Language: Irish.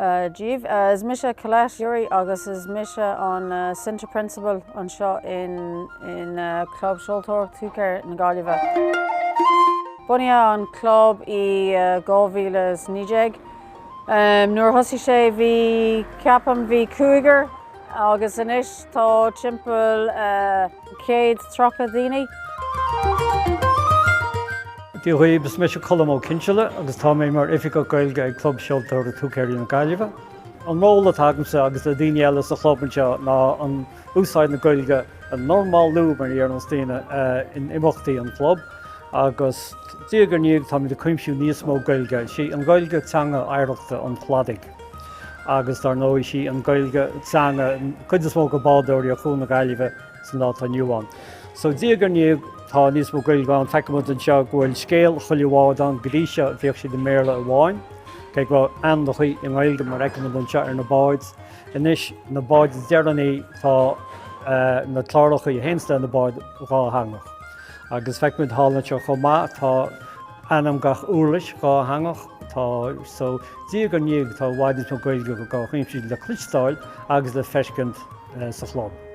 Dia dhaoibh. Is mise Colette Furey agus is mise an Centre Principal anseo in Club Seoltóireacht Húicéir na Gaillimhe. Bunaíodh an club i 2019. Nuair a thosaigh sé bhí, ceapaim, bhí cúigear agus anois tá timpeall 130 daoine. Dia dhaoibh, is mise Colm Ó Cinnseala agus tá mé mar Oifigeach Gaeilge ag Club Seoltóireachta Húicéirí na Gaillimhe. An ról atá agamsa agus le daoine eile sa chlub anseo ná an úsáid na Gaeilge a normálú mar a deireanns daoine in imeachtaí an chlub agus diaidh ar ndiaidh táimid ag cuimsiú níos mó Gaeilge. Sí an Ghaeilge teanga oidhreachta an chladaigh agus dar ndóigh sí an Ghaeilge teanga cuid is mó de bádóirí ar Chuan na Gaillimhe san lá atá inniu ann. So diaidh ar ndiaidh tá níos mó Gaeilge ann. Feicimid anseo go bhfuil scéal chuile bhád ann. Go dtí seo bhíodh siad i mBéarla amháin, cé go raibh ainmneacha i nGaeilge mar fheicimid anseo ar na báid. Anois na báid is deireanaí tá na cláracha a théanns le na báid dhátheangach. Agus feicimid thall anseo chomh maith tá ainm gach uirlis dhátheangach. Tá so diaidh ar ndiaidh tá i bhfad níos mó Gaeilge á chuimsiú le cloisteáil agus le feiscint sa chlub.